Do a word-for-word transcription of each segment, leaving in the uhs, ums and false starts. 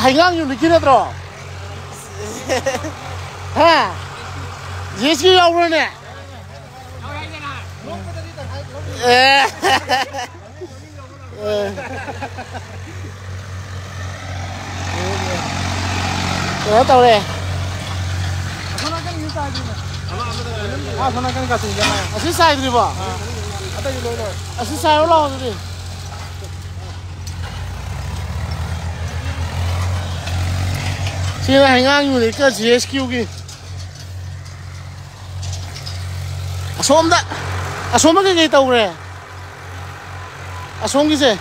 ꯍꯩꯉꯥꯡ ꯌꯨꯅꯤꯠꯀꯤ ꯅꯠꯇ꯭ꯔꯣ? ꯍꯥ? ꯖꯤ ꯑꯦꯁ ꯀꯤ ꯌꯥꯎꯕ꯭ꯔꯅꯦ? ꯑꯦ꯫ ꯑꯦ꯫ ꯀꯩꯅꯣ ꯇꯧꯔꯦ꯫ ꯑꯁꯤ ꯆꯥꯏꯗ꯭ꯔꯤꯕꯣ? ꯑꯁꯤ ꯆꯥꯏꯔꯣ ꯂꯥꯛꯑꯣ ꯑꯗꯨꯗꯤ꯫ ꯁꯤꯅ ꯍꯩꯉꯥꯡ ꯌꯨꯅꯤꯠꯀ ꯖꯤ ꯑꯦꯁ ꯀ꯭ꯌꯨꯒꯤ꯫ ꯑꯁꯣꯝꯗ, ꯑꯁꯣꯝꯗ ꯀꯩꯀꯩ ꯇꯧꯈ꯭ꯔꯦ? ꯑꯁꯣꯝꯒꯤꯁꯦ,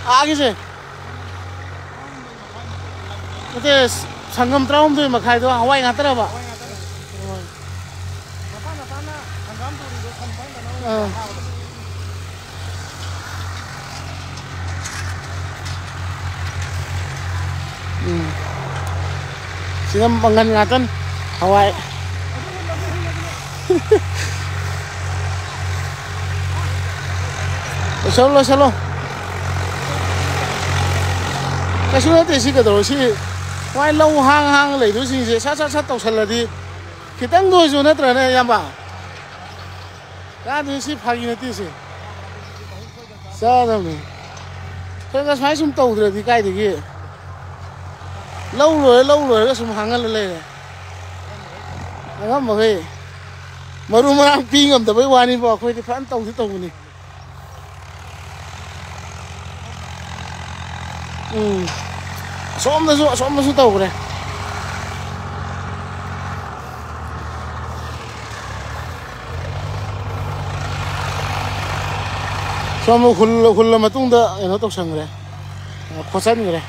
ꯑꯥꯒꯤꯁꯦ꯫ ꯅꯠꯇꯦ, ꯁꯪꯒꯝ ꯇꯔꯥꯍꯨꯝꯗꯣꯏ ꯃꯈꯥꯏꯗꯣ ꯍꯋꯥꯏ ꯉꯥꯛꯇꯔꯕ? ꯑꯥ꯫ ꯎꯝ꯫ ꯁꯤꯅ ꯃꯪꯒꯟ ꯉꯥꯛꯇꯅꯤ꯫ ꯍꯋꯥꯏ꯫ ꯂꯣꯏꯁꯜꯂꯣ, ꯂꯣꯏꯁꯜꯂꯣ꯫ ꯀꯩꯁꯨ ꯅꯠꯇꯦ ꯁꯤ ꯀꯩꯗꯧꯔ-, ꯁꯤ ꯃꯥꯏ ꯂꯧ ꯍꯥꯡ ꯍꯥꯡ ꯂꯩꯗꯣꯏꯁꯤꯡꯁꯦ ꯁꯠ ꯁꯠ ꯁꯠ ꯇꯧꯁꯜꯂꯗꯤ ꯈꯤꯇꯪꯗ ꯑꯣꯏꯁꯨ ꯅꯠꯇ꯭ꯔꯅꯦ ꯏꯌꯥꯝꯕ? ꯀꯥꯟꯗꯦ ꯁꯤ ꯐꯥꯒꯤ ꯅꯠꯇꯦ ꯁꯤ꯫ ꯆꯥꯗꯕꯅꯤ꯫ ꯈꯔ ꯈꯔ ꯁꯨꯃꯥꯏꯅ ꯁꯨꯝ ꯇꯧꯗ꯭ꯔꯗꯤ ꯀꯥꯏꯗꯒꯤ? ꯂꯧ ꯂꯣꯏꯔ, ꯂꯧ ꯂꯣꯏꯔꯒ ꯁꯨꯝ ꯍꯥꯡꯍꯜꯂ ꯂꯩꯔꯦ꯫ ꯑꯉꯝꯕꯈꯩ꯫ ꯃꯔꯨ ꯃꯔꯥꯡ ꯄꯤ ꯉꯝꯗꯕꯩ ꯋꯥꯅꯤꯕꯣ, ꯑꯩꯈꯣꯏꯗꯤ ꯐꯖꯅ ꯇꯧꯗꯤ ꯇꯧꯕꯅꯤ꯫ ꯎꯝ꯫ ꯑꯁꯣꯝꯗꯁꯨ, ꯑꯁꯣꯝꯗꯁꯨ ꯇꯧꯈ꯭ꯔꯦ꯫ ꯁꯣꯝꯗ ꯍꯨꯜꯂ, ꯍꯨꯜꯂ ꯃꯇꯨꯡꯗ ꯀꯩꯅꯣ ꯇꯧꯁꯟꯈ꯭ꯔꯦ, ꯈꯣꯠꯆꯟꯈ꯭ꯔꯦ꯫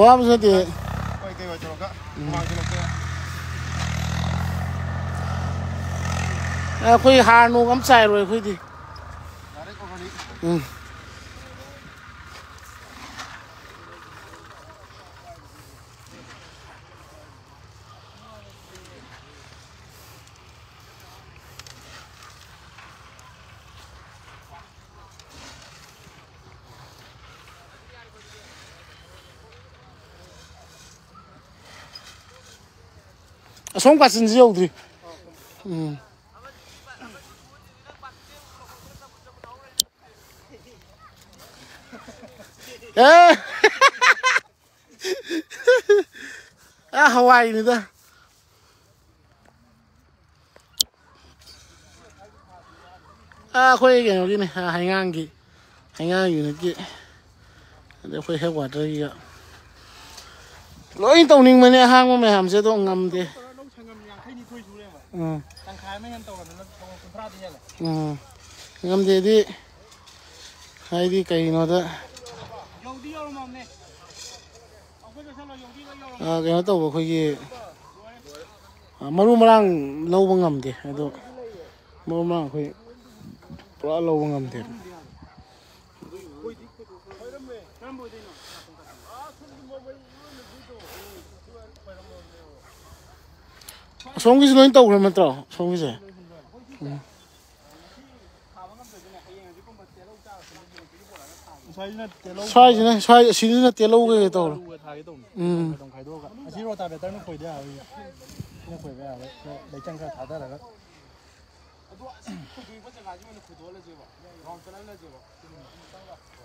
ꯋꯥꯕꯁꯨ ꯅꯠꯇꯦ꯫ ꯑꯩꯈꯣꯏ ꯍꯥꯔ ꯅꯨꯡ ꯑꯃ ꯆꯥꯏꯔꯣꯏ ꯑꯩꯈꯣꯏꯗꯤ꯫ ꯎꯝ꯫ ꯁꯣꯝ ꯀꯥꯆꯤꯟꯁꯤ ꯌꯧꯗ꯭ꯔꯤ꯫ ꯎꯝ꯫ ꯑꯦ꯫ ꯑ, ꯍꯋꯥꯏꯅꯤꯗ꯫ ꯑ, ꯑꯩꯈꯣꯏ ꯀꯩꯅꯣꯒꯤꯅꯦ, ꯑ, ꯍꯩꯉꯥꯡꯒꯤ, ꯍꯩꯉꯥꯡ unitꯀꯤ꯫ ꯑꯗꯩ ꯑꯩꯈꯣꯏ headquarterꯒꯤꯒ꯫ ꯂꯣꯏ ꯇꯧꯅꯤꯡꯕꯅꯦ ꯑꯍꯥꯡꯕ ꯃꯌꯥꯝꯁꯦ, ꯑꯗꯣ ꯉꯝꯗꯦ꯫ ꯎꯝ꯫ ꯎꯝ꯫ ꯉꯝꯗꯦꯗꯤ꯫ ꯍꯥꯏꯗꯤ ꯀꯩꯒꯤꯅꯣꯗ, ꯑ, ꯀꯩꯅꯣ ꯇꯧꯕ ꯑꯩꯈꯣꯏꯒꯤ, ꯑ, ꯃꯔꯨ ꯃꯔꯥꯡ ꯂꯧꯕ ꯉꯝꯗꯦ꯫ ꯑꯗꯣ ꯃꯔꯨ ꯃꯔꯥꯡ ꯑꯩꯈꯣꯏ ꯄꯨꯔꯥ ꯂꯧꯕ ꯉꯝꯗꯦ꯫ ꯑꯁꯣꯝꯒꯤꯁꯨ ꯂꯣꯏ ꯇꯧꯈ꯭ꯔꯕ ꯅꯠꯇ꯭ꯔꯣ? ꯑꯁꯣꯝꯒꯤꯁꯦ꯫ ꯎꯝ꯫ ꯉꯁꯥꯏꯁꯤꯅ ꯇꯦꯜꯍꯧ꯫ ꯁ꯭ꯋꯥꯏꯁꯤꯅ, ꯁ꯭ꯋꯥꯏ, ꯑꯁꯤꯁꯤꯅ ꯇꯦꯜꯍꯧꯒ ꯇꯧꯔꯣ꯫ ꯑꯂꯨꯒ ꯊꯥꯒꯦ ꯇꯧꯕꯅꯤ꯫ ꯎꯝ꯫ ꯈꯣꯏꯗꯣꯝ ꯈꯥꯏꯗꯣꯛꯑꯒ꯫ ꯑꯁꯤ rotavetterꯅ ꯈꯣꯏꯗ ꯌꯥꯔꯣꯏꯌꯦ꯫ ꯁꯤꯅ ꯈꯣꯏꯕ ꯌꯥꯔꯣꯏ꯫ ꯈꯔ ꯂꯩꯆꯪ ꯈꯔ ꯊꯥꯗꯔꯒ꯫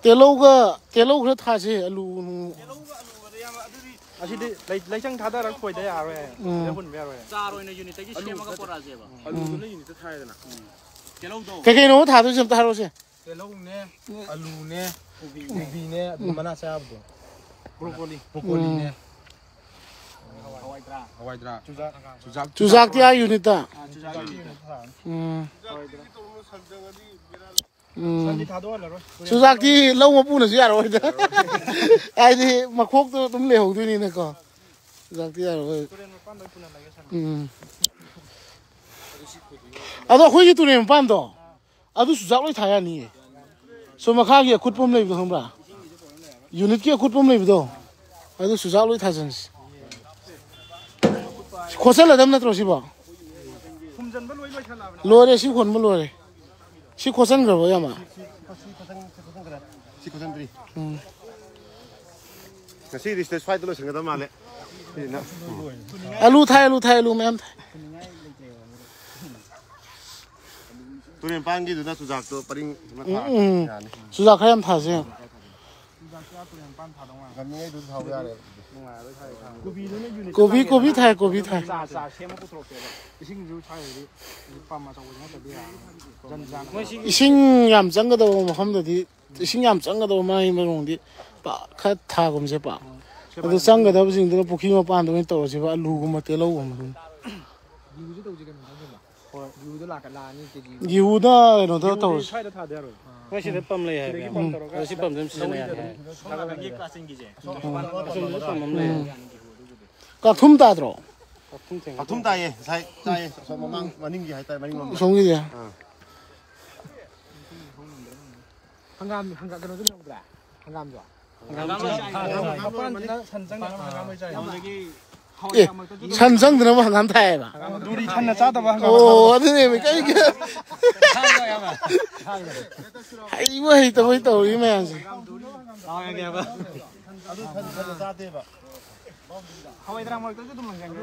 ꯇꯦꯜꯍꯧꯒ, ꯇꯦꯜꯍꯧ ꯈꯔ ꯊꯥꯁꯦ, ꯑꯂꯨ ꯅꯨꯡ꯫ ꯑꯁꯤꯗꯤ ꯂꯩ-, ꯂꯩꯆꯪ ꯊꯥꯗꯔꯒ ꯈꯣꯏꯗ ꯌꯥꯔꯣꯏ ꯍꯥꯏꯌꯦ꯫ ꯎꯝ꯫ ꯁꯤꯗ ꯍꯨꯟꯕ ꯌꯥꯔꯣꯏ ꯍꯥꯏꯌꯦ꯫ ꯆꯥꯔ ꯑꯣꯏꯅ unitꯇꯒꯤ ꯁꯦꯝꯃꯒ ꯄꯣꯔꯛꯑꯁꯦꯕ꯫ ꯑꯂꯨꯗꯨꯅ unitꯇ ꯊꯥꯏꯗꯅ꯫ ꯇꯦꯜꯍꯧꯗꯣ꯫ ꯀꯩ ꯀꯩꯅꯣ ꯊꯥꯗꯣꯏꯁꯦ ꯑꯝꯇ ꯍꯥꯏꯔꯛꯑꯣꯁꯦ꯫ ꯇꯦꯜꯍꯧꯅꯦ, ꯑꯂꯨꯅꯦ, ꯀꯣꯕꯤꯅꯦ, ꯑꯗꯨ ꯃꯅꯥ ꯆꯥꯕꯗꯣ꯫ Broccoli꯫ Broccoliꯅꯦ꯫ ꯎꯝ꯫ ꯍꯋꯥꯏꯗ꯭ꯔꯥꯛ꯫ ꯍꯋꯥꯏꯗ꯭ꯔꯥꯛ꯫ ꯆꯨꯖꯥꯛ꯫ ꯆꯨꯖꯥꯛ꯫ ꯆꯨꯖꯥꯛꯇꯤ ꯑꯥ unitꯇ꯫ ꯑꯥ, ꯆꯨꯖꯥꯛ unitꯇ꯫ ꯎꯝ꯫ ꯍꯋꯥꯏꯗ꯭ꯔꯥꯛ꯫ ꯎꯝ꯫ ꯁꯟꯗꯤ ꯊꯥꯗꯣꯛꯍꯜꯂꯔꯣꯏ꯫ ꯆꯨꯖꯥꯛꯇꯤ ꯂꯧ ꯃꯄꯨꯅꯁꯨ ꯌꯥꯔꯛꯑꯣꯏꯗ꯫ ꯍꯥꯏꯗꯤ ꯃꯈꯣꯛꯇꯣ ꯑꯗꯨꯝ ꯂꯩꯍꯧꯗꯣꯏꯅꯤꯅꯀꯣ꯫ ꯆꯨꯖꯥꯛꯇꯤ ꯌꯥꯔꯛꯑꯣꯏ꯫ ꯇꯨꯔꯦꯟ ꯃꯄꯥꯟꯗ ꯑꯣꯏ ꯄꯨꯅꯜꯂꯒꯦ ꯁꯟꯗꯣ꯫ ꯎꯝ꯫ ꯑꯗꯣ ꯑꯩꯈꯣꯏꯒꯤ ꯇꯨꯔꯦꯟ ꯃꯄꯥꯟꯗꯣ, ꯑꯗꯨ ꯆꯨꯖꯥꯛ ꯂꯣꯏ ꯊꯥ ꯌꯥꯅꯤꯌꯦ꯫ ꯁꯣꯝ ꯃꯈꯥꯒꯤ ꯑꯀꯨꯠꯄ ꯑꯃ ꯂꯩꯕꯗꯣ ꯈꯪꯕ꯭ꯔꯥ? Unitꯀꯤ ꯑꯀꯨꯠꯄ ꯑꯃ ꯂꯩꯕꯗꯣ, ꯑꯗꯨ ꯆꯨꯖꯥꯛ ꯂꯣꯏ ꯊꯥꯖꯤꯟꯁꯤ꯫ ꯈꯣꯠꯆꯜꯂꯗꯕ ꯅꯠꯇ꯭ꯔꯣ ꯁꯤꯕꯣ? ꯐꯨꯝꯖꯤꯟꯕ ꯂꯣꯏ ꯂꯣꯏꯁꯜꯂꯛꯑꯕꯅꯤ꯫ ꯂꯣꯏꯔꯦ, ꯁꯤ ꯍꯣꯟꯕ ꯂꯣꯏꯔꯦ꯫ ꯁꯤ ꯈꯣꯠꯆꯟꯈ꯭ꯔꯕꯣ, ꯏꯌꯥꯝꯕ? ꯁꯤ, ꯁꯤ, ꯁꯤ ꯈꯣꯠꯆꯟ-, ꯁꯤ ꯈꯣꯠꯆꯟꯈ꯭ꯔꯦ꯫ ꯁꯤ ꯈꯣꯠꯆꯟꯗ꯭ꯔꯤ꯫ ꯎꯝ꯫ ꯉꯁꯤꯗꯤ ꯁꯤꯗ ꯁ꯭ꯋꯥꯏꯗ ꯂꯣꯏꯁꯤꯟꯒꯗꯕ ꯃꯥꯜꯂꯦ꯫ ꯑꯂꯨ ꯊꯥꯏ, ꯑꯂꯨ ꯊꯥꯏ, ꯑꯂꯨ ꯃꯌꯥꯝ ꯊꯥꯏ꯫ ꯇꯨꯔꯦꯟ ꯄꯥꯟꯒꯤꯗꯨꯅ ꯆꯨꯖꯥꯛꯇꯣ ꯄꯔꯤꯡ ꯑꯃ ꯎꯝ, ꯊꯥꯔ ꯎꯝ꯫ ꯌꯥꯅꯤ꯫ ꯆꯨꯖꯥꯛ ꯈꯔ ꯌꯥꯝ ꯊꯥꯁꯦ꯫ ꯉꯝꯃꯤꯉꯩꯗꯨ ꯊꯥꯕ ꯌꯥꯔꯦꯕ꯫ ꯀꯣꯕꯤ, ꯀꯣꯕꯤ ꯊꯥꯏ, ꯀꯣꯕꯤ ꯊꯥꯏ꯫ ꯆꯥ ꯆꯥ ꯁꯦꯝꯃ ꯄꯨꯊꯣꯔꯛꯇꯦꯕ꯫ ꯏꯁꯤꯡꯁꯨ ꯁ꯭ꯋꯥꯏꯗꯗꯤ ꯄꯝ ꯑꯆꯧꯕꯁꯤ ꯅꯠꯇ꯭ꯔꯗꯤ ꯌꯥꯔꯔꯣꯏ꯫ ꯖꯟ ꯖꯥꯟ ꯑꯣꯏꯔꯦ꯫ ꯏꯁꯤꯡ ꯌꯥꯝ ꯆꯪꯒꯗꯧꯕ ꯃꯐꯝꯗꯗꯤ, ꯏꯁꯤꯡ ꯌꯥꯝ ꯆꯪꯒꯗꯧꯕ ꯃꯥꯒꯤ ꯃꯔꯣꯡꯗꯤ ꯄꯥꯛ ꯈꯔ ꯊꯥꯒꯨꯝꯁꯦ ꯄꯥꯛ꯫ ꯑꯗꯨ ꯆꯪꯒꯗꯕꯁꯤꯡꯗꯨꯅ ꯄꯨꯈ꯭ꯔꯤ ꯃꯄꯥꯟꯗ ꯑꯣꯏꯅ ꯇꯧꯔꯁꯦꯕ, ꯑꯂꯨꯒꯨꯝꯕ, ꯇꯦꯜꯍꯧꯒꯨꯝꯕ꯫ ꯚ꯭ꯌꯨꯁꯨ ꯇꯧꯁꯤ ꯀꯩꯅꯣ ꯊꯥꯡꯖꯤꯡꯗ꯫ ꯍꯣꯏ, ꯚ꯭ꯌꯨꯗ ꯂꯥꯛꯀ ꯂꯥꯛꯑꯅꯤ ꯀꯦꯖꯤ꯫ ꯒꯤꯍꯨꯗ ꯀꯩꯅꯣꯗ ꯇꯧꯔꯁꯤ꯫ ꯁ꯭ꯋꯥꯏꯗ ꯊꯥꯗ ꯌꯥꯔꯣꯏ꯫ ꯃꯣꯏ ꯁꯤꯗ ꯄꯝ ꯂꯩ ꯍꯥꯏꯕ꯫ ꯁꯤꯗꯒꯤ ꯄꯝ ꯇꯧꯔꯒ ꯑꯗ ꯁꯤ ꯄꯝꯁꯦ ꯑꯗꯨꯝ ꯁꯤꯖꯤꯟꯅ ꯌꯥꯅꯤ ꯍꯥꯏ꯫ ꯁꯣꯝ ꯅꯥꯀꯟꯒꯤ ꯀꯥꯆꯤꯟꯒꯤꯁꯦ꯫ ꯑꯁꯣꯝꯗꯁꯨ ꯄꯝ ꯑꯃ ꯂꯩ꯫ ꯀꯥꯛꯊꯨꯝ ꯇꯥꯗ꯭ꯔꯣ? ꯀꯛꯐꯝ ꯊꯦꯡꯅ ꯀꯛꯊꯨꯝ ꯇꯥꯏꯌꯦ ꯉꯁꯥꯏ ꯆꯥꯏꯌꯦ꯫ ꯑꯁꯣꯝ ꯃꯃꯥꯡ ꯃꯅꯤꯡꯒꯤ ꯍꯥꯏꯇꯥꯔꯦ, ꯃꯅꯤꯡꯂꯣꯝꯗ꯫ ꯁꯣꯝꯒꯤꯁꯦ꯫ ꯑꯥ꯫ ꯍꯪꯒꯥꯝ ꯍꯪꯒꯥꯝ ꯀꯩꯅꯣꯗꯨ ꯂꯧꯕ꯭ꯔꯥ? ꯍꯪꯒꯥꯝꯗꯣ꯫ ꯍꯪꯒꯥꯝ ꯆꯥꯏ꯫ ꯃꯄꯥꯟꯁꯤꯅ ꯁꯟ ꯆꯪꯉꯦ꯫ ꯍꯪꯒꯥꯝ ꯃꯩ ꯆꯥꯏ꯫ ꯑꯦ, ꯁꯟ ꯆꯪꯗꯅꯕ ꯍꯪꯒꯥꯝ ꯊꯥꯏꯌꯦꯕ꯫ ꯗꯨꯔꯤ ꯁꯟꯅ ꯆꯥꯗꯕ ꯍꯪꯒꯥꯝ꯫ ꯑꯣ, ꯑꯗꯨꯅꯦꯃꯤ ꯀꯩꯒꯤ ꯍꯩꯕ ꯍꯩꯇꯕꯩ ꯇꯧꯔꯤ ꯃꯌꯥꯝꯁꯦ꯫ ꯍꯥꯎꯋꯦ ꯍꯥꯏꯒꯦ ꯍꯥꯏꯕ꯫ ꯑꯗꯨ ꯁꯟ ꯆꯥꯗꯦꯕ꯫ ꯍꯋꯥꯏ ꯊ꯭ꯔꯥꯛ ꯃꯔꯛꯇꯁꯨ ꯑꯗꯨꯝ ꯂꯪꯖꯪꯈ꯭ꯔꯦ꯫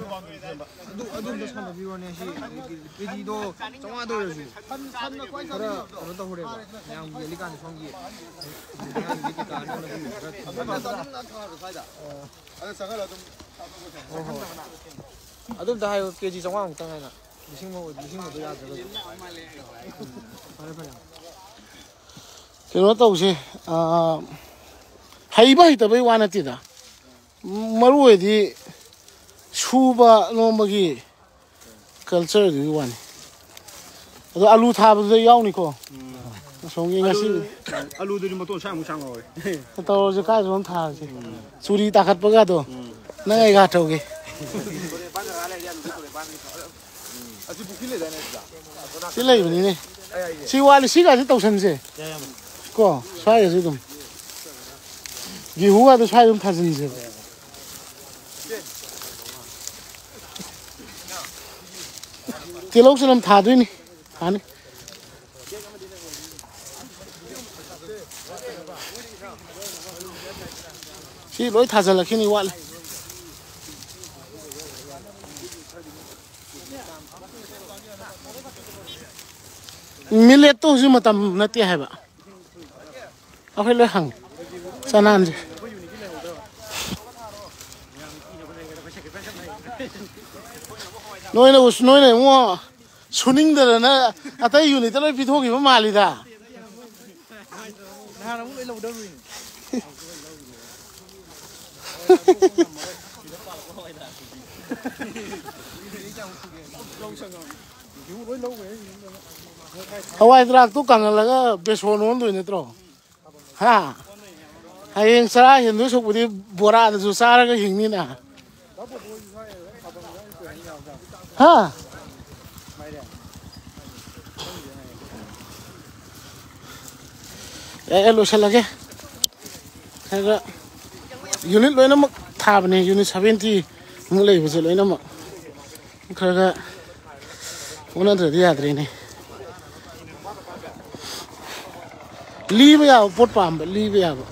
ꯑꯗꯨ ꯑꯗꯨ ꯑꯝꯇ ꯁꯥꯟꯅꯕꯤꯔꯣꯅꯦ ꯁꯤ꯫ ꯀꯦꯖꯤꯗꯣ ꯆꯥꯝꯃꯉꯥꯗ ꯑꯣꯏꯔꯁꯨ ꯈꯔ ꯀꯩꯅꯣ ꯇꯧꯍꯧꯔꯦꯕ꯫ ꯃꯌꯥꯝꯒꯤ ꯌꯦꯜꯂꯤꯀꯥꯟꯗ ꯁꯣꯝꯒꯤ ꯃꯌꯥꯝꯒꯤ ꯀꯩꯀꯥ ꯑꯅꯧꯕ ꯈꯔ ꯊꯝꯕꯤꯔꯣ꯫ ꯍꯣꯏ ꯍꯣꯏ꯫ ꯑꯗꯨꯝꯇ ꯍꯥꯏꯌꯣ, ꯀꯦꯖꯤ ꯆꯥꯝꯃꯉꯥꯃꯨꯛꯇꯪ ꯍꯥꯏꯅ꯫ ꯂꯤꯁꯤꯡ ꯃꯧ-, ꯂꯤꯁꯤꯡ ꯃꯧꯗ ꯌꯥꯗ꯭ꯔꯒꯁꯨ꯫ ꯐꯔꯦ, ꯐꯔꯦ꯫ ꯀꯩꯅꯣ ꯇꯧꯁꯦ, ꯑꯥ, ꯍꯩꯕ ꯍꯩꯇꯕꯩ ꯋꯥ ꯅꯠꯇꯦꯗ, ꯃꯔꯨ ꯑꯣꯏꯗꯤ ꯁꯨꯕ ꯅꯣꯝꯕꯒꯤ ꯀꯜꯆꯔꯗꯨꯒꯤ ꯋꯥꯅꯤ꯫ ꯑꯗꯣ ꯑꯂꯨ ꯊꯥꯕꯗꯨꯗ ꯌꯥꯎꯅꯤꯀꯣ꯫ ꯑꯁꯣꯝꯒꯤ ꯉꯁꯤ ꯑꯂꯨꯗꯨꯗꯤ ꯃꯇꯣꯟ ꯁꯥꯡꯃꯨꯛ ꯁꯥꯡꯍꯧꯋꯦ꯫ ꯇꯧꯔꯁꯦ, ꯀꯥꯏꯗꯅꯣ ꯊꯥꯔꯁꯦ꯫ ꯆꯨꯔꯤ ꯇꯥꯈꯠꯄꯒꯗꯣ ꯅꯪ ꯑꯩꯒ ꯍꯥꯠꯍꯧꯒꯦ꯫ ꯑꯁꯤ ꯄꯨꯈ꯭ꯔꯤ ꯂꯩꯗꯥꯏꯅꯦ ꯁꯤꯗ? ꯁꯤ ꯂꯩꯕꯅꯤꯅꯦ꯫ ꯁꯤ ꯋꯥꯠꯂꯤ, ꯁꯤꯒꯁꯤ ꯇꯧꯁꯟꯁꯦ꯫ ꯀꯣ ꯁ꯭ꯋꯥꯏꯒꯁꯨ ꯑꯗꯨꯝ ꯒꯦꯍꯨꯒꯗꯣ ꯁ꯭ꯋꯥꯏ ꯑꯗꯨꯝ ꯊꯥꯖꯤꯟꯁꯦꯕ꯫ ꯇꯤꯜꯍꯧ ꯆꯅꯝ ꯊꯥꯗꯣꯏꯅꯤ꯫ ꯊꯥꯅꯤ꯫ ꯁꯤ ꯂꯣꯏ ꯊꯥꯖꯤꯜꯂꯛꯈꯤꯅꯤ, ꯋꯥꯠꯂꯤ꯫ ꯃꯤꯂꯦꯠꯇꯣ ꯍꯧꯖꯤꯛ ꯃꯇꯝ ꯅꯠꯇꯦ ꯍꯥꯏꯕ꯫ ꯑꯩꯈꯣꯏ ꯂꯣꯏ ꯍꯪꯉꯤ꯫ ꯆꯅꯥꯟꯁꯦ꯫ ꯅꯣꯏꯅ ꯎꯁ-, ꯅꯣꯏꯅ ꯏꯕꯨꯡꯉꯣ ꯁꯨꯅꯤꯡꯗꯗꯅ ꯑꯇꯩ ꯌꯨꯅꯤꯠꯇ ꯂꯣꯏ ꯄꯤꯊꯣꯛꯈꯤꯕ ꯃꯥꯜꯂꯤꯗ꯫ ꯅꯍꯥꯟ ꯑꯃꯨꯛ ꯂꯣꯏ ꯂꯧꯗꯧꯔꯤꯅꯤ꯫ ꯍꯋꯥꯏ ꯊ꯭ꯔꯥꯛꯇꯨ ꯀꯪꯍꯜꯂꯒ ꯕꯦꯁꯣꯟ ꯑꯣꯟꯗꯣꯏ ꯅꯠꯇ꯭ꯔꯣ? ꯍꯥ? ꯍꯌꯦꯡ ꯆꯔꯥ ꯍꯦꯟꯗꯣꯏ ꯁꯔꯨꯛꯄꯨꯗꯤ ꯕꯣꯔꯥꯗꯁꯨ ꯆꯥꯔꯒ ꯍꯤꯡꯅꯤꯅ꯫ ꯍꯥ? ꯑꯦ, ꯑꯦ, ꯂꯣꯏꯁꯤꯜꯂꯒꯦ꯫ ꯈꯔ ꯈꯔ ꯌꯨꯅꯤꯠ ꯂꯣꯏꯅꯃꯛ ꯊꯥꯕꯅꯦ, ꯌꯨꯅꯤꯠ ꯁꯚꯦꯟꯇꯤ ꯃꯨꯛ ꯂꯩꯕꯁꯦ ꯂꯣꯏꯅꯃꯛ꯫ ꯈꯔ ꯈꯔ ꯑꯣꯟꯅꯗ꯭ꯔꯗꯤ ꯌꯥꯗ꯭ꯔꯦꯅꯦ꯫ ꯂꯤꯕ ꯌꯥꯕ ꯄꯣꯠ ꯄꯥꯝꯕ, ꯂꯤꯕ ꯌꯥꯕ꯫